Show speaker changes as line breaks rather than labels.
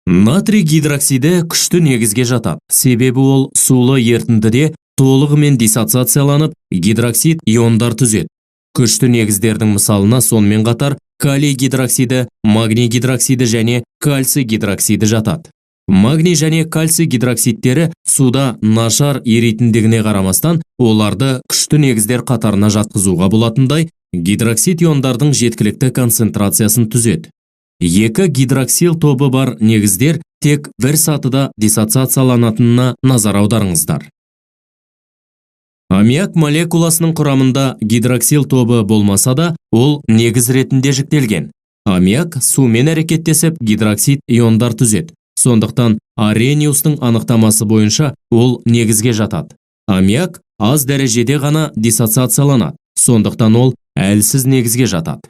Натрий гидроксиді күшті негізге жатады, себебі ол сулы ерітіндіде толығымен диссоциацияланып, гидроксид иондар түзеді. Күшті негіздердің мысалына сонымен қатар калий гидроксиді, магний гидроксиді және кальций гидроксиді жатады. Магний және кальций гидроксидтері суда нашар еритіндігіне қарамастан, оларды күшті негіздер қатарына жатқызуға болатындай гидроксид иондардың жеткілікті концентрациясын түзеді. Екі гидроксил тобы бар негіздер тек бір сатыда диссоциацияланатынына назар аударыңыздар. Аммиак молекуласының құрамында гидроксил тобы болмаса да, ол негіз ретінде жіктелген. Аммиак сумен әрекеттесіп, гидроксид иондар түзеді. Сондықтан Аррениустың анықтамасы бойынша ол негізге жатады. Аммиак аз дәрежеде ғана диссоциацияланады. Сондықтан ол әлсіз негізге жатады.